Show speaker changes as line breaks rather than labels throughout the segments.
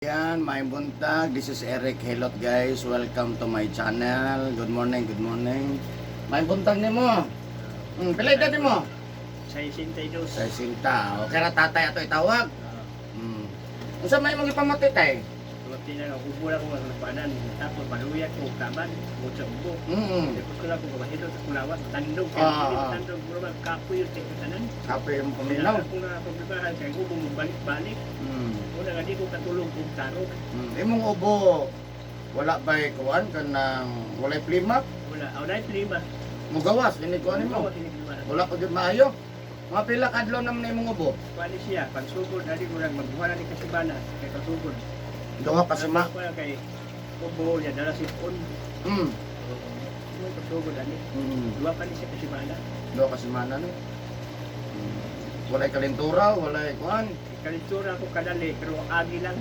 Yan, maayong buntag. This is Eric Helot, guys. Welcome to my channel. Good morning, good morning. Maayong buntag nimo. Pila edad nimo?
62.
Saisinta. Okay ra tatay ato itawag. Unsa may imong gipamati, tay?
Pamati na lang, ubo lang ko nga panan. Tapos maluya ko kaban, mo sa ubo. Tapos ko lang ko kabahilo sa kulawas, tandog. Kaya hindi tandog, mura mag kapoy yung tanan.
Kape yung
Kaya
paminaw.
akong na problemahan, kaya ubo mo balik-balik. Una nga di ko katulog kung tarog.
Imong ubo wala ba'y kuan kanang walay plima?
Wala, aw na lima.
Mugawas ini kuan nimo. Wala ko jud maayo. Mga pila ka adlaw naman na imong ubo?
Kuan siya, pagsugod, dali ko lang magbuha na ni kasibana, kay pagsugod.
Duha ka sima.
Kuan kay ubo niya, dala si pon. Mo pagsugod ani. Duha pa ni siya kasibana.
Duha ka semana no. Walay kalintura, walay kuan.
Kalitura ko kadali, pero agi lang.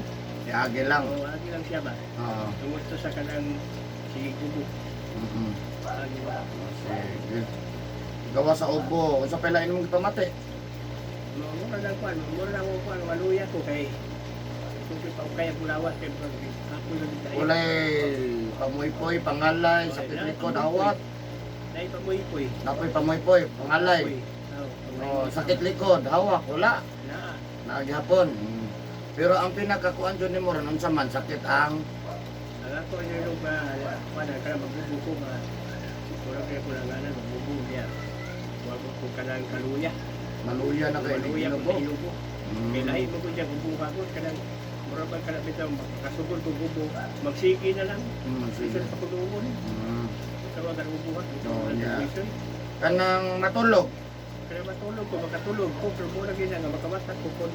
Iagi lang.
Oo, agi lang siya ba?
Oo.
Tungod to sa kanang sige gubo. Agi ba?
Sige. Gawa sa ubo. Unsa pala imong gipamati?
Mura lang kuan, mura lang ko kuan, maluya ko kay kung pa kaya pulawas kay ako lang tayo.
Walay pamoypoy, pangalay, sakit likod, awat.
Dai pa moy poy.
Napoy pamoypoy, pangalay. Oh, sakit likod, hawak, wala.
Na.
Naghapon. Pero ang pinakakuan jud nimo ron unsa man sakit ang
Ang ako niyo ba kuan kana magbubo ko ba. Mura kay ko lang ana magbubo niya. Wa ko ko kanang kaluya.
Maluya na kay
Maluya ko
inubo.
sa inubo. Kay lahi mo ko diyan gubo ako kanang mura ba kana bitaw makasugod ko gubo. Magsige na lang.
Sige.
Bisan pa ko dugon. Tawagan ko buhat.
Oh, yeah. Kanang matulog.
Kaya matulog ko, makatulog ko, pero mura gina nga makamata ko kung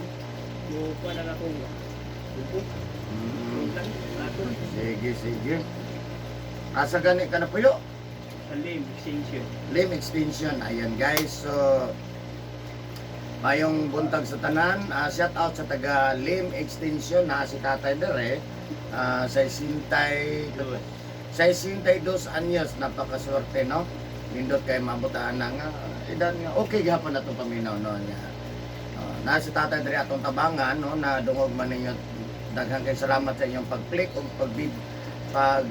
mo kuha lang ako ubo, lang, atol,
Sige, sige. Asa gani ka na puyo?
Sa lame extension.
Limb extension. Ayan guys. So, mayong buntag sa tanan. Shout out sa taga Limb Extension na si Tatay Dere. Sa Sintay
Dos.
sa 62 anyos, napakaswerte, no? Nindot kay mabutaan na nga edad nga okay gihapon na itong paminaw no niya. Na si Tatay Dere atong tabangan no na dungog man ninyo. Daghang kay salamat sa inyong pag-click o pag pag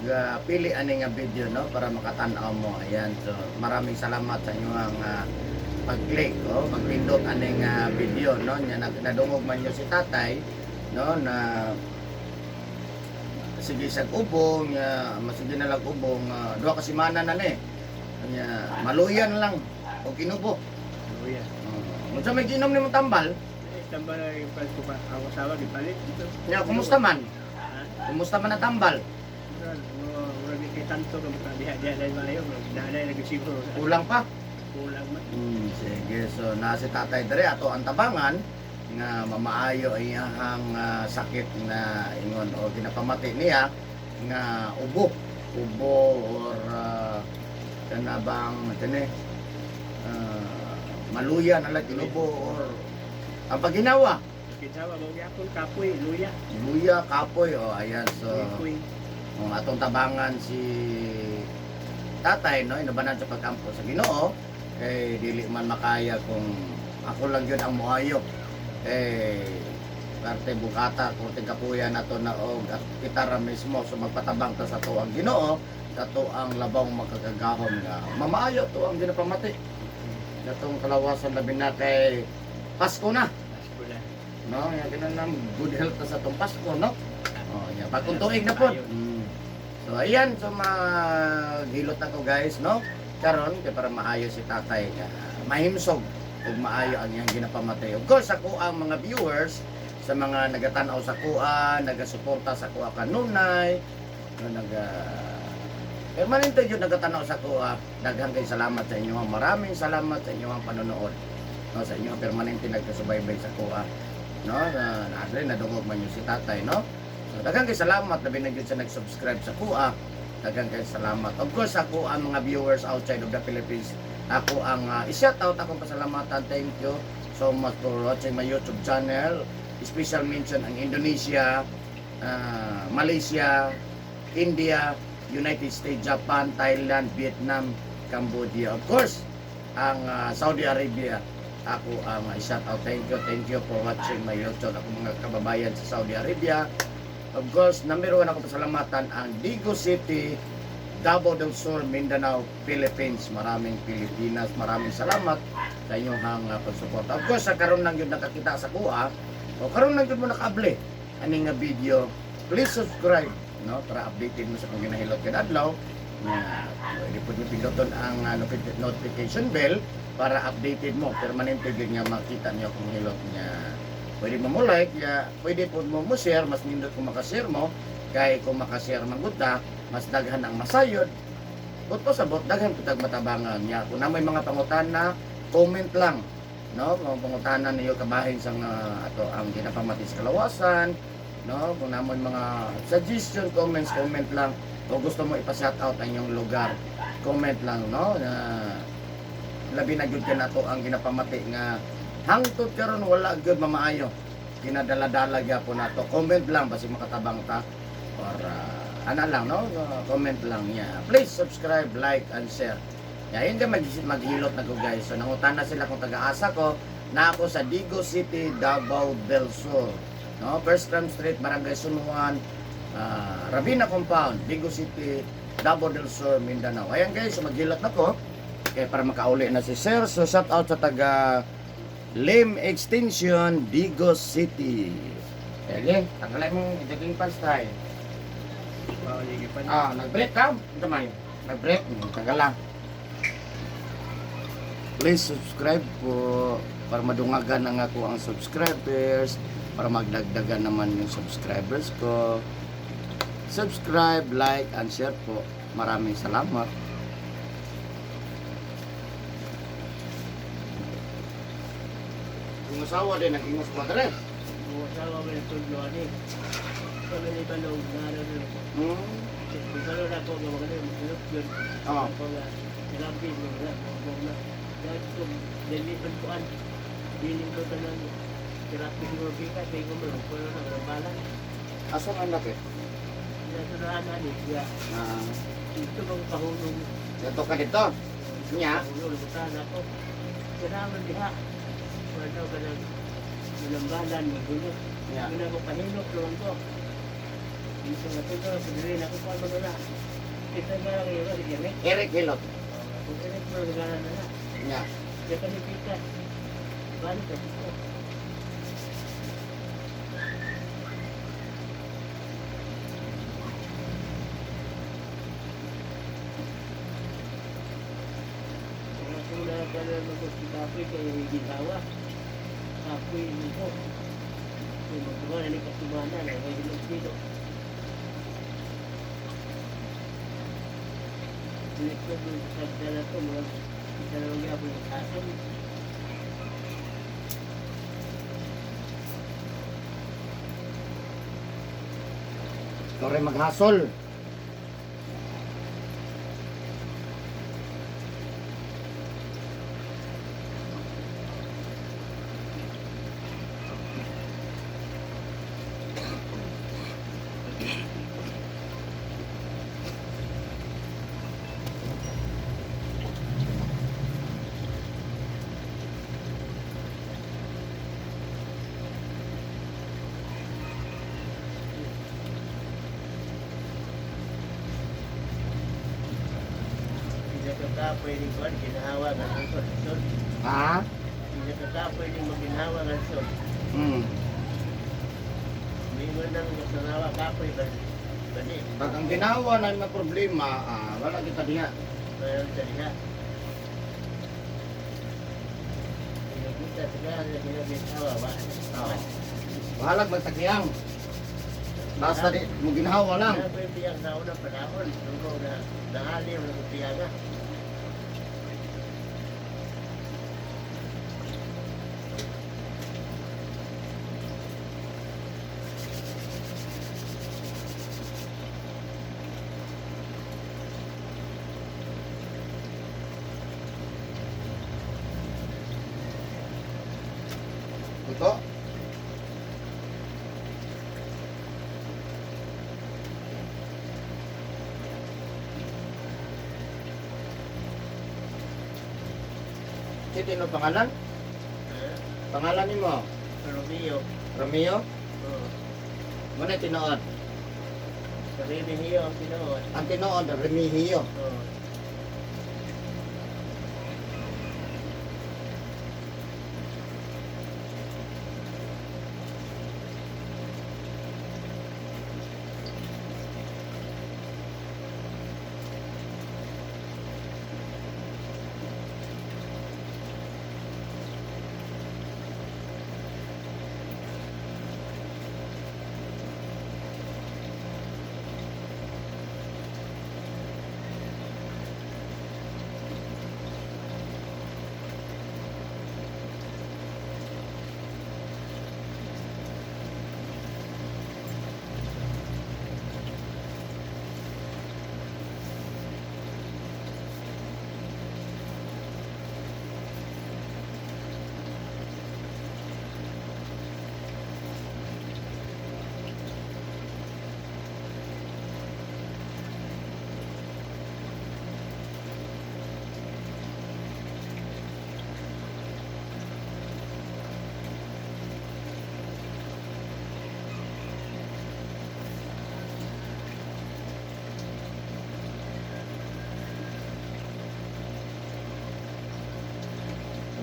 pili ani nga video no para makatan-aw mo. Ayan, so maraming salamat sa inyong pag-click o pagpindot ani nga video no nya nadungog man niyo si Tatay no na sige sa ubo nga masige na lang ubo nga duha ka semana na ni nya maluyan lang o kinubo.
Luya.
Unsa may ginom nimo tambal?
Eh, tambal na yung ko pa, ang asawa, gipalit dito.
Nya kumusta man?
Ha?
Kumusta man ang tambal?
Mura, mura, mura di kay tanto ka diha diha dahil malayo, nanay nagsiguro.
Kulang pa.
Kulang man.
Sige, so na si Tatay dere ato ang tabangan nga mamaayo iyahang sakit na ingon o ginapamati niya nga ubo ubo or kana bang kani maluya na lang inubo or ang paginawa.
Kitawa mo gyapon kapoy, luya.
Luya, kapoy, oh, ayan, so
Kapoy.
kung atong tabangan si Tatay no inubanan sa pagkampo sa Ginoo kay dili man makaya kung ako lang yun ang moayo eh parte bukata kurting kapuya nato na og at kita ra mismo. So magpatabang ta sa tuang Ginoo sa ang labong makagagahom nga mamaayo to ang ginapamati natong kalawasan, labi na kay Pasko na.
Pasko na.
No ya kinahanglan good health ta sa tong Pasko no. Oh, ya bagong tuig na pod. So ayan, so maghilot ako guys, no? Karon kay para maayo si Tatay nga mahimsog ug maayo ang iyang ginapamatay. Of course, ako ang mga viewers sa mga nagatan-aw sa kuha, nagasuporta sa kuha kanunay, no, naga permanente yun nagatan-aw sa kuha. Daghang kay salamat sa inyo. Maraming salamat sa inyong panonood. No, sa inyong permanente nagkasubaybay sa kuha. No, na na nadungog man yun si Tatay, no? So, daghang kay salamat labi na gyud sa nag-subscribe sa kuha. Daghang kay salamat. Of course, ako ang mga viewers outside of the Philippines. Ako ang i-shout out akong pasalamatan. Thank you so much for watching my YouTube channel. Special mention ang Indonesia, Malaysia, India, United States, Japan, Thailand, Vietnam, Cambodia. Of course, ang Saudi Arabia. Ako ang shout out. Thank you for watching my YouTube. Ako mga kababayan sa Saudi Arabia. Of course, number one ako pasalamatan ang Digos City, Davao del Sur, Mindanao, Philippines. Maraming Pilipinas, maraming salamat sa inyong pagsuporta. Of course, sa karon lang yun nakakita sa kuha, o karon lang yun mo nakaable ani nga video, please subscribe, no, para updated mo sa kung ginahilot kada adlaw. Nga pwede po niyo pinduton ang notification bell para updated mo permanente gyud nga makita niyo kung hilot niya. Pwede mo mo like ya, pwede po mo mo share, mas nindot kung makashare mo kay kung makashare man gud ta, mas daghan ang masayod. Buto sa bot daghan pud matabangan niya. Kung na may mga pangutana, comment lang, no, kung pangutana niyo kabahin sa nga ato ang ginapamati sa kalawasan, no, kung namon mga suggestion, comments, comment lang. Kung gusto mo ipa-shout out ang inyong lugar, comment lang, no, na labi na gyud kanato ang ginapamati nga hangtod karon wala gyud mamaayo, ginadala-dala gyapon nato. Comment lang basi makatabang ta or ana lang, no. Comment lang niya. Please subscribe, like and share. Kaya yun ka maghilot na ko, guys. So nangutana sila kung taga-asa ko, na ako sa Digos City, Davao del Sur, no, First Tram Street, Barangay San Juan, Ravina Compound, Digos City, Davao del Sur, Mindanao. Ayan guys, so maghilot na ko kaya para makauli na si Sir. So shout out sa taga Lim Extension, Digos City. Sige, tanggalin mong jogging pants tayo.
Pauli pa.
Ah, nag-break ka? Ito may. Nag-break. Tanggal lang. Please subscribe po para madungagan ang ako ang subscribers, para magdagdagan naman yung subscribers ko. Subscribe, like, and share po. Maraming salamat. Yung asawa din, nag-ingos pa rin.
Asawa ko yung tuldo ani. Kami ni Balong, naroon. Kung na ako, mga ganun, masulok yun.
Oh.
Ako nga, sinabi mo na, mga na. Dahil ko, dilipan ko an. Bilin ko tanan. Therapy ko bigat, kaya ko malungkol na, walang balan.
Asa man laki?
Nasurahan ani, kaya
Ah,
dito bang pahulong.
dito ka dito. Nya.
Pahulong, lubutan ako. Kailangan diha. Wala daw ka ng walang balan, magulo.
Nya.
Wala ko pahilok, luwang ko. Dito nga ito, sabihin ako pa ano na. Kita nga lang yun, sige, may.
Eric Hilot.
Kung ganit mo, nagana na na.
Nya.
Kaya kami kita. Balik ka dito. Kaya kung nagana mag-kapoy kay ginhawa. Kapoy mo. Kung magawa na ni kasumana na may hilog-hilog. Hindi ko nagdala to, mga dalawang gapon ng kason.
Ikaw rin maghasol.
Hindi ka pwedeng kuhan, ginahawa ng sol.
Ha?
Hindi ka pwedeng maginhawa ng sol. Mingon nang masanawa kapoy, bani.
Pag ang ginawa na may problema, wala kita diha.
Mayroon sa diha. Pinagita sila na ginaginhawa, wa.
Oo. Bahalag magtagiyang. Basta di mo ginhawa lang.
Wala pa yung piyang sa unang panahon. Tungkol na nahali mo ng piyang na.
Ito. Sino pangalan?
Ha?
Pangalan nimo?
Romeo.
Romeo?
Oo.
Muna tinuod.
Remihio ang tinuod.
Ang tinuod, Remigio.
Oo.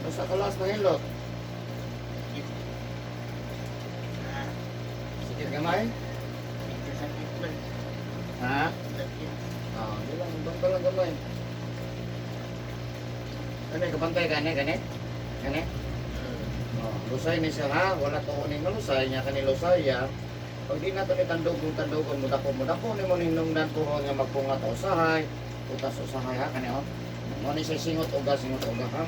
Ano sa kalas ng hilot?
Ah,
Sikit gamay?
medyo sakit man.
Ha?
Sakit.
Ah, di lang, bangka lang gamay. Ano, kabantay ka, gani? Gani? Gani? Oh, lusay ni siya ha, wala to ni lusay niya kani lusay ya. Pag di na to ni tandog tandogon mo dako mo dako ni mo ninungdan tuhon nga magpunga ta usahay, utas usahay ha kani oh. Mo ni siya singot uga ha.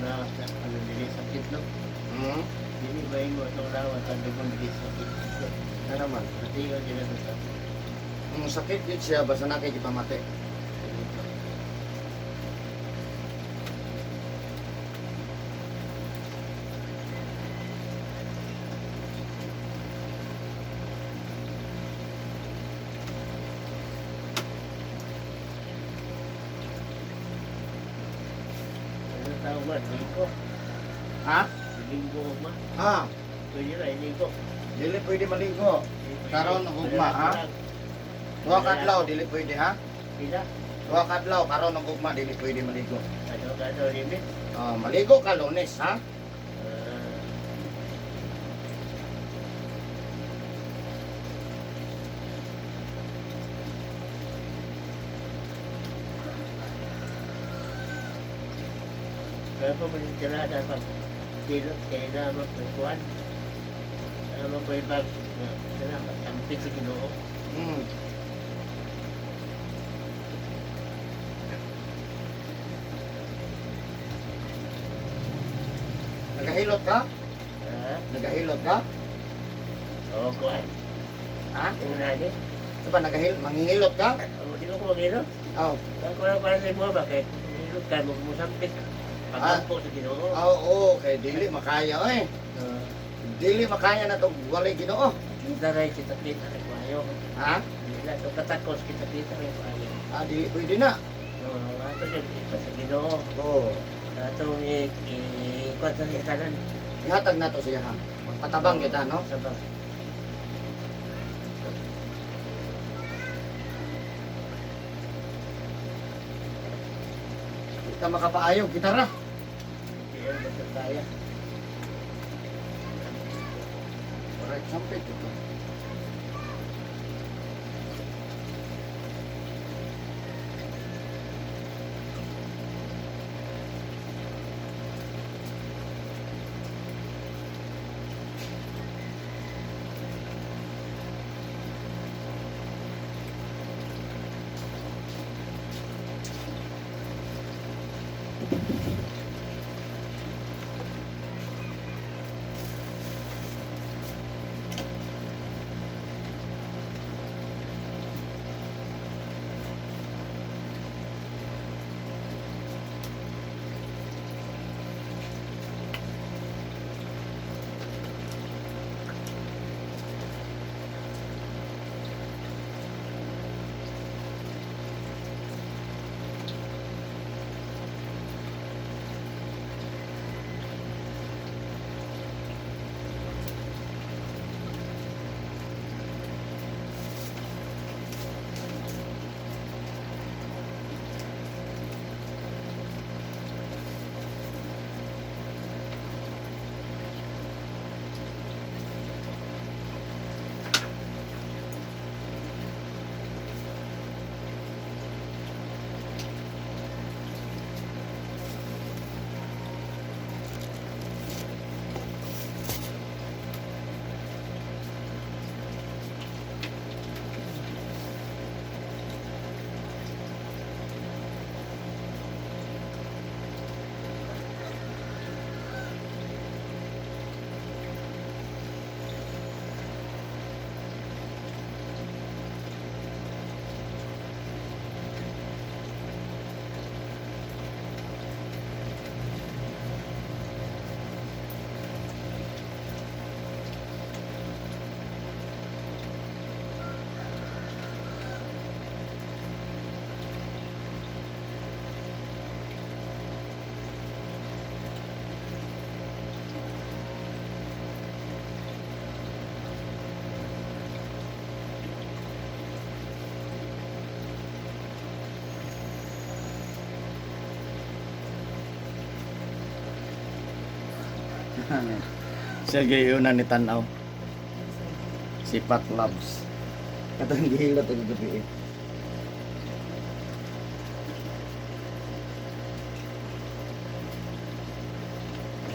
Lawas na ano dili sakit, no?
Hmm?
Dili ba imo atong lawas ang dugon dili sakit?
Ano man?
Pati yun sila sa sakit.
Ang sakit yun siya, basta na kay gipamati.
Ano tawag ba? Linggo.
Ha?
Linggo ma.
Ha?
Pwede na, linggo.
Dili pwede maligo. Karon, ugma, ha? Duha ka adlaw, dili pwede, ha?
Pila?
Duha ka adlaw, karon ug ugma, dili pwede maligo.
Ano ka daw limit?
Ah, maligo ka Lunes, ha?
Ah, kaya pa mo tirada pag tilot kaya na magkuhan. Ano mo pag sana pagtampit sa Ginoo.
Nagahilot ka?
Ha?
Nagahilot ka?
Oo, kuhan.
Ha?
Una ni.
Diba nagahil manghihilot ka?
Oo, di ko kumangilot.
Oh.
Ako lang para sa imo ba kay kumangilot ka mo musampit. Pagampo sa Ginoo.
Oo, oh, kay dili makaya eh.
Ah,
Dili makaya na tong walay Ginoo.
kita rin, kita-kita rin kayo.
Ha?
Dili to katakos, kita-kita rin kayo.
Ah, dili pwede na.
Oo, ato din kita sa Ginoo.
Oo.
Atong i-kuan sa tanan.
Ihatag na to siya, ha. Magpatabang kita, no?
Sabang.
Di ka makapaayo, gitara.
Kaya basta kaya.
Alright, sampit ito. Siya gayon na ni Tanaw. Si Pat Labs. Katong gihilot og gabi eh.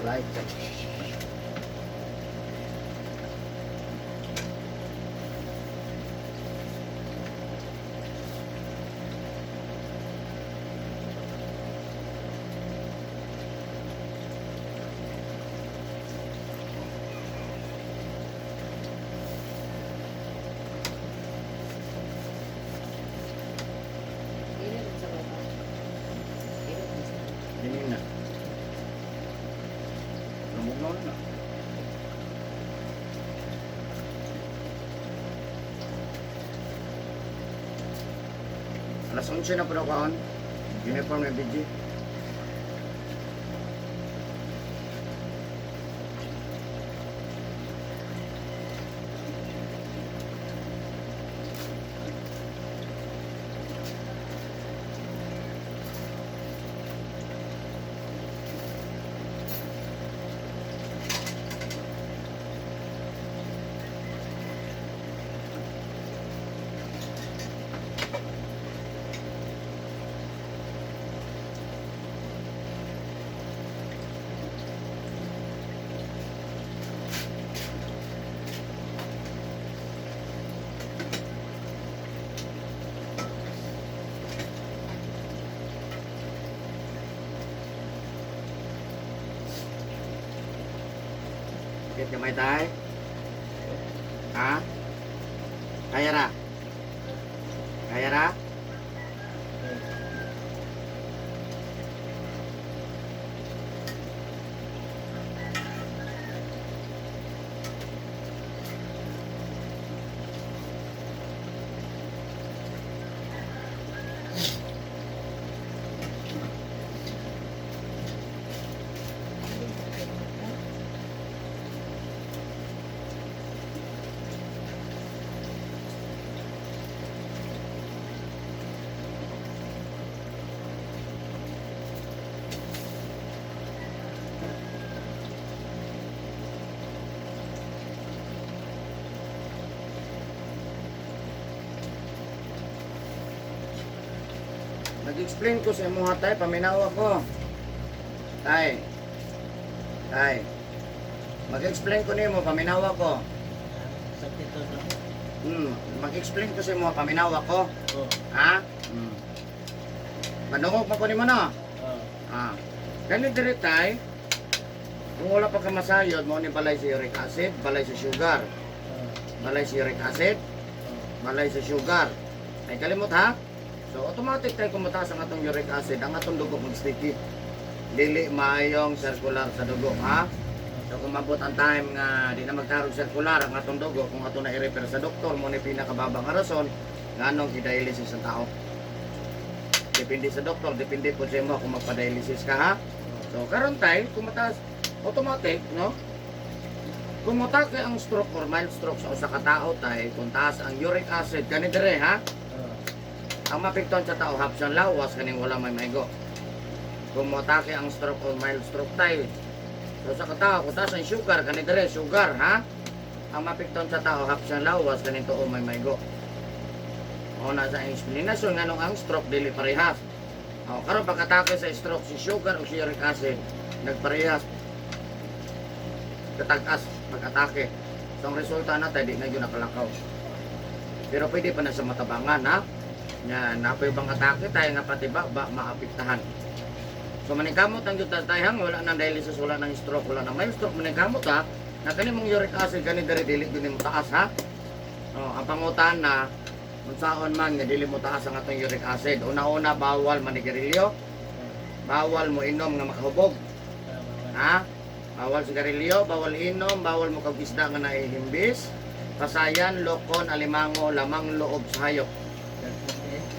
Like that. Alas 11 na po daw kaon. Uniform na BG. Sakit kamay tay? Ha? Kaya ra? Kaya ra? Nag-explain ko sa imo ha tay, paminaw ako. Tay. Tay. Mag-explain ko nimo, paminaw ako.
Sakit to.
Mag-explain ko sa imo, paminaw ako.
Oh.
Ha? Manungog man ko nimo no.
Oh.
Ah. Ganit diri tay. Kung wala pa ka masayod, mao ni balay sa uric acid, balay sa sugar.
Oh.
Balay sa uric acid, balay sa sugar. Ay kalimot ha? So automatic tayo kung mataas ang atong uric acid, ang atong dugo mag-sticky. Dili maayong circular sa dugo ha? So kung mabot ang time nga di na magtarong circular ang atong dugo, kung ato na i-refer sa doktor, mo ni pinakababa nga rason nganong i-dialysis ang tao. Depende sa doktor, depende po sa imo kung magpa-dialysis ka ha. So karon tay, kung mataas automatic, no? Kung mutake ang stroke or mild stroke sa usa ka tawo tay, kung taas ang uric acid kani dire ha, ang mapiktuan sa tao haps ang lawas kaning wala may maigo. Kung motake ang stroke or mild stroke tay, so sa katao kung taas ang sugar kani dire sugar ha, ang mapiktuan sa tao haps ang lawas kaning tuo may maigo. O na sa explanation nganong ang stroke dili parehas. O karon pagkatake sa stroke si sugar o si uric acid nagparehas katag-as pag-atake. So ang resulta na tayo di na yun nakalakaw. Pero pwede pa na sa matabangan ha. Nga napoy bang atake tayo nga pati ba, ba maapektahan. So maningkamot ang gyud tayo hang wala nang dialysis, wala nang stroke, wala nang mild stroke, maningkamot ha. Na kani mong uric acid gani diri dili gyud mo taas ha. Oh, ang pangutan na unsaon man nga dili mo taas ang atong uric acid. Una-una bawal manigarilyo, bawal mo inom nga makahubog. Ha? Bawal sigarilyo, bawal inom, bawal mo kag isda nga nahihimbis. Pasayan, lokon, alimango, lamang loob sa hayop.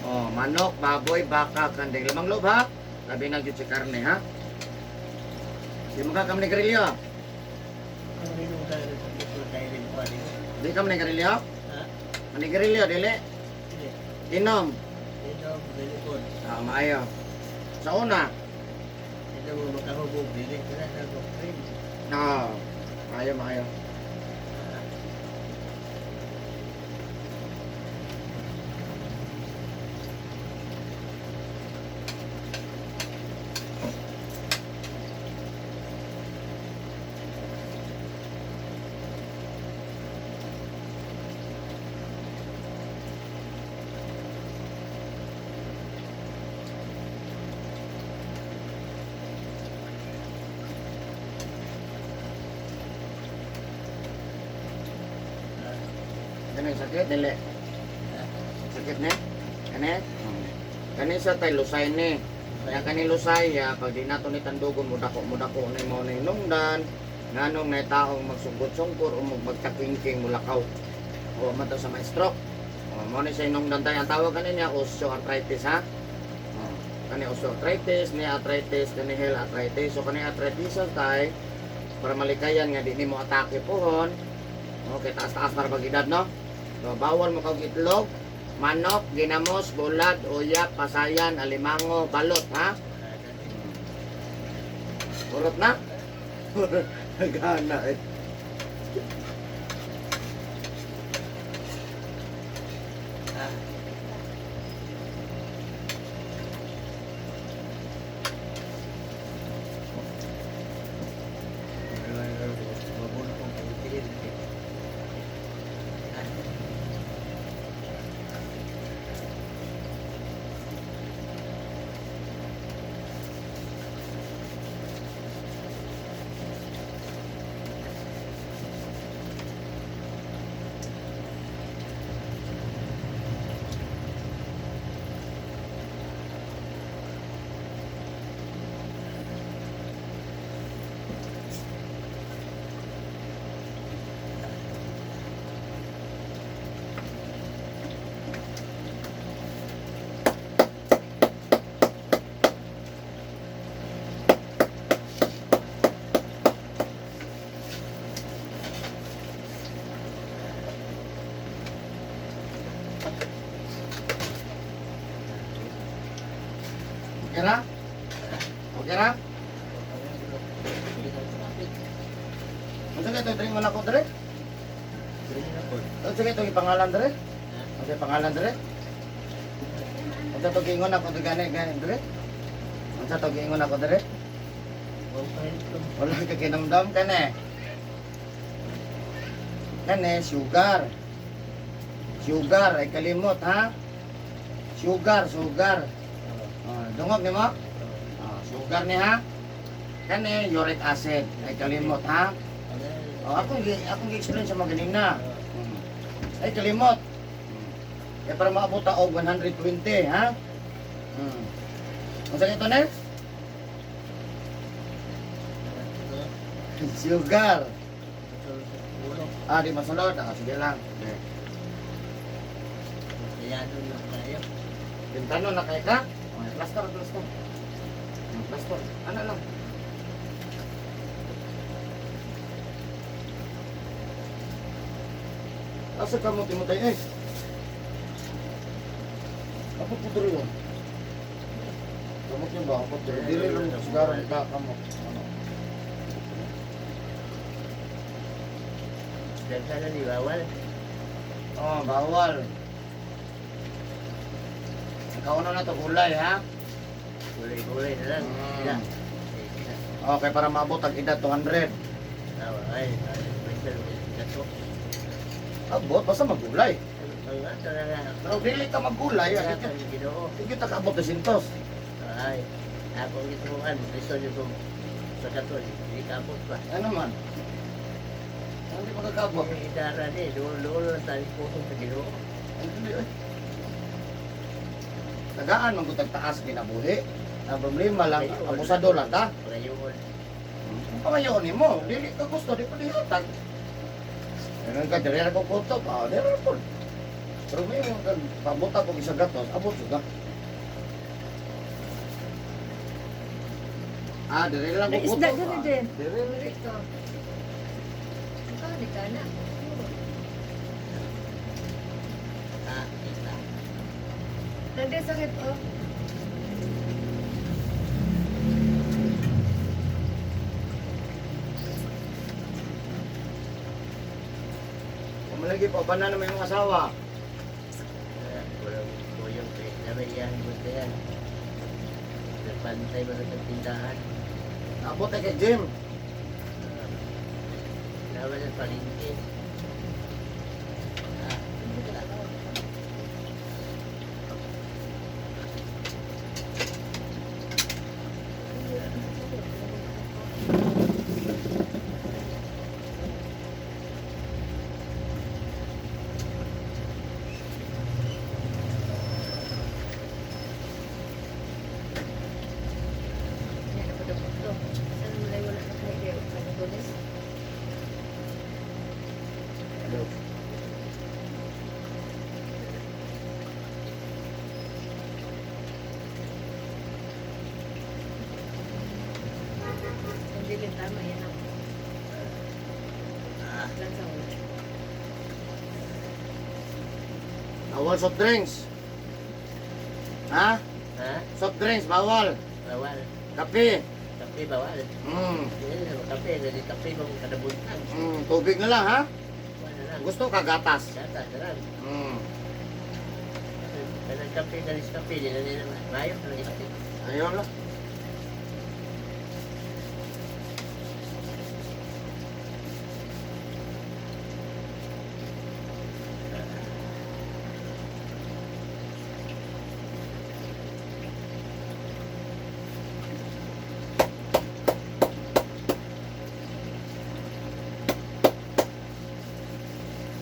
Oh, manok, baboy, baka, kanding. Lamang loob ha. Labi na gyud si karne ha. Di mo ka kam nigarilyo. Di ka manigarilyo? Manigarilyo dili. Inom. Ah, maayo. Sa una, ah, maayo, maayo. Ganun sakit dili. Sakit ni? Kani? Kani sa tay lusay ni. Kaya kani lusay ya, pag di nato ni tandugon mo dako ni mo ni nungdan nganong nay taong magsugod-sungkor o magtakingking mulakaw. O man to sa may stroke. O Oh, mo ni siya inong dantay ang tawag kanin niya osteoarthritis, ha. Oh, kani osteoarthritis, ni arthritis, kani heel arthritis. So kani arthritis tay para malikayan nga di nimo atake pohon. Okay, taas-taas para pag edad, no? So, bawal mo kag itlog, manok, ginamos, bulad, uyap, pasayan, alimango, balot, ha? Urot na? Nagana eh. Okay ra? Okay ra? Unsa kay to drink mo na ko dire? Unsa kay to pangalan dire? Unsa pangalan dire? Unsa to giingon ako dire gani gani dire? Unsa to giingon ako dire? Wala ka kinamdam kane. Kane sugar. Sugar ay kalimot, ha? Sugar, sugar. Oh, dungog nimo? Oh, sugar ni, ha? Kane uric acid ay kalimot, ha? Oh, akong gi-explain sa mga ganina. Ay kalimot. Kaya para maabot ta og 120, ha? Unsa kay to, Nel? Sugar. Ah, di masulod. Ah, sige lang. Okay. Bintano na kay ka? Oh, plaster, plaster. Plaster. Ano lang? Asa ka mo timotay eh? Ako po diri oh. Kamot niyo ba? Ako diri. Diri lang sigaro ka kamot. Ano? Oh, bawal. Ang kauna na to gulay, ha?
Gulay-gulay na lang.
Okay, para maabot ang edad 200.
Ay, ay,
Abot, basta magulay. Pero dili ka magulay,
Ay,
di kita kaabot 200.
Ay, ako ang gituruan, gusto niyo kung sa katol, hindi kaabot pa.
Ano man? Hindi makakaabot.
Yung idara ni, dulo-dulo lang tayo puso sa Ginoo.
Hindi, eh. Tagaan man gud taas kinabuhi. Ang problema lang, abusado lang ta.
Pagayon.
Kung pangayon nimo, dili ka gusto, di pa dihatag. Ganun ka, diri ra ko kutob, ah, diri ra po. Pero may mga kag pabuta ko isa gatos, abot juga. Ah, diri lang ko
May isda
kutob.
diri
Ah.
din.
Diri lang ka.
Ah, di ka na.
Ah, kita.
Nandiyan sakit, oh.
Kumalagi pa, banan na may mga asawa.
Ah, walang kuyong kay nabayahan mo yan. Nagpantay ba sa tindahan?
Abot ay kay Jim.
Ah, laban sa palengke. Ah, kita.
Yan, napadapot to. Saan mo lang wala na kayo? Ano to, Nis?
Bawal soft drinks. Ha?
Ha?
Soft drinks, bawal.
Bawal.
Kape.
Kape bawal. Kape, dali kape bang kadabuntag.
Tubig na lang, ha?
Wala lang.
Gusto ka gatas.
Gata, na lang. Kanang kape, kanis kape, di na nila mayo, kanang kape.
Ayun lang.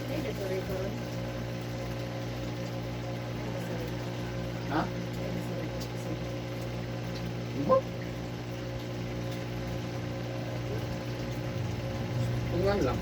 Ay, nagtuloy ko ron.
Ha?
Ay, nagtuloy ko.
Mo? Tungan lang.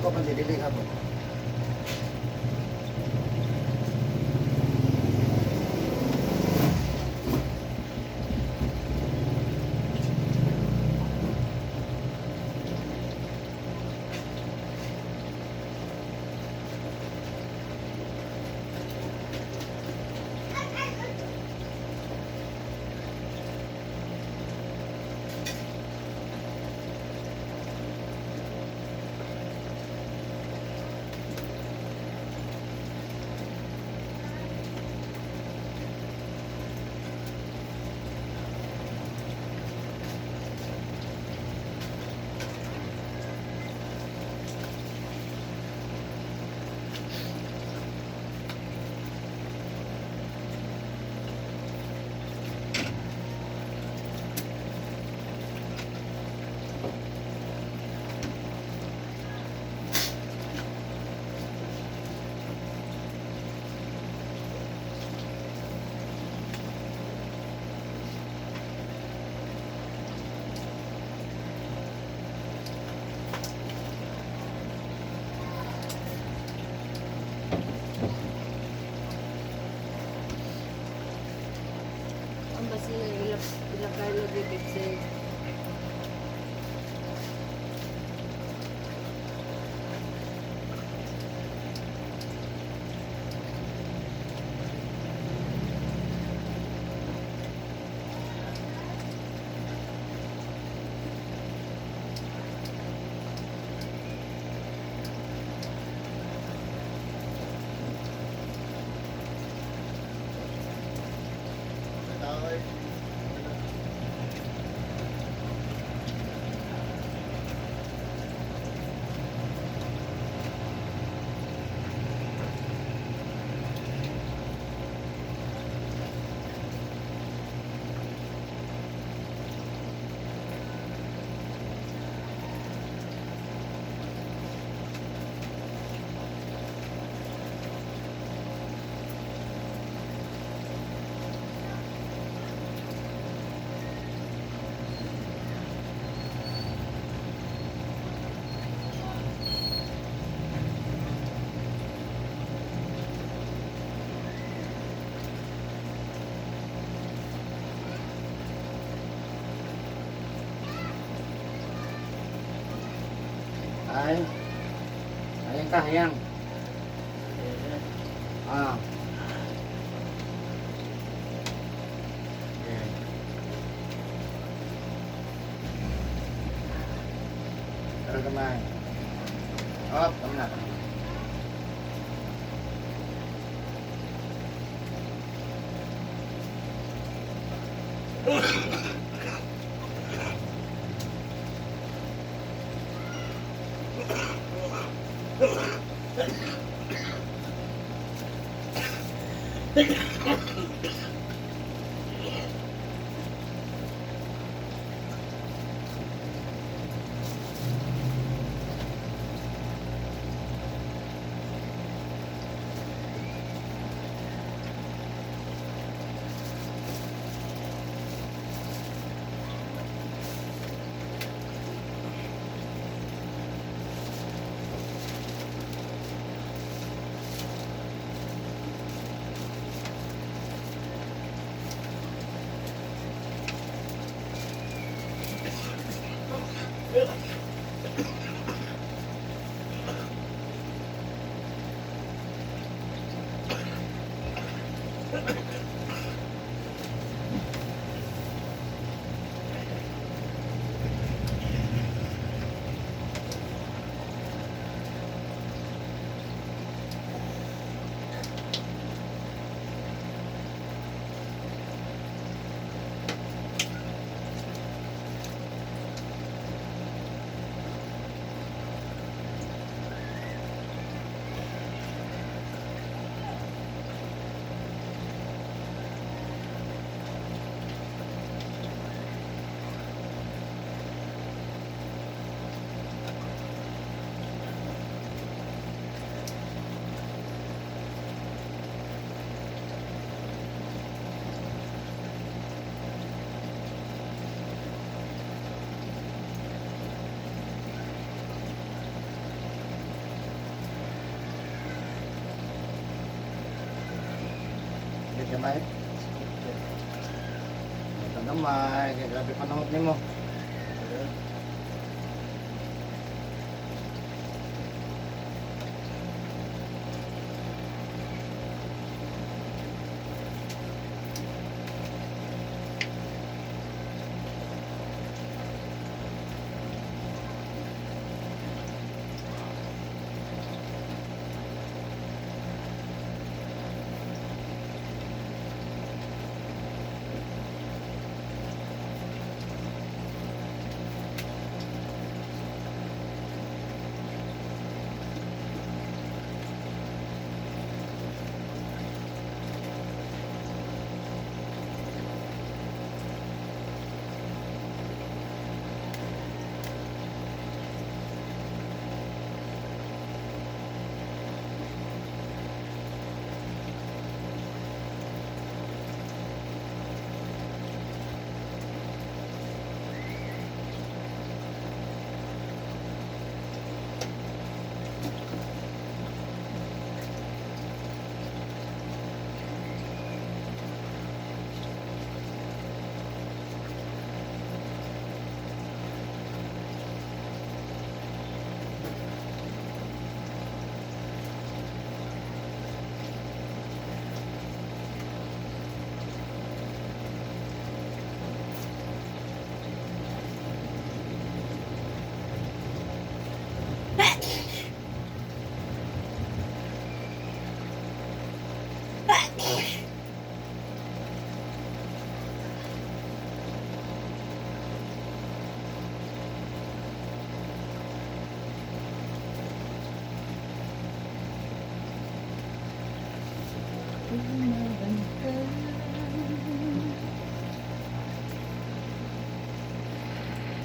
Ako pa si dili hapon.
Ang basi ila ila Carlo gibig say.
Ay. Ayan ka, hayang. Ah. Okay. Tara kamay. Op, kami na. Kami na. Gamay. Ito gamay, kay grabe panahot nimo.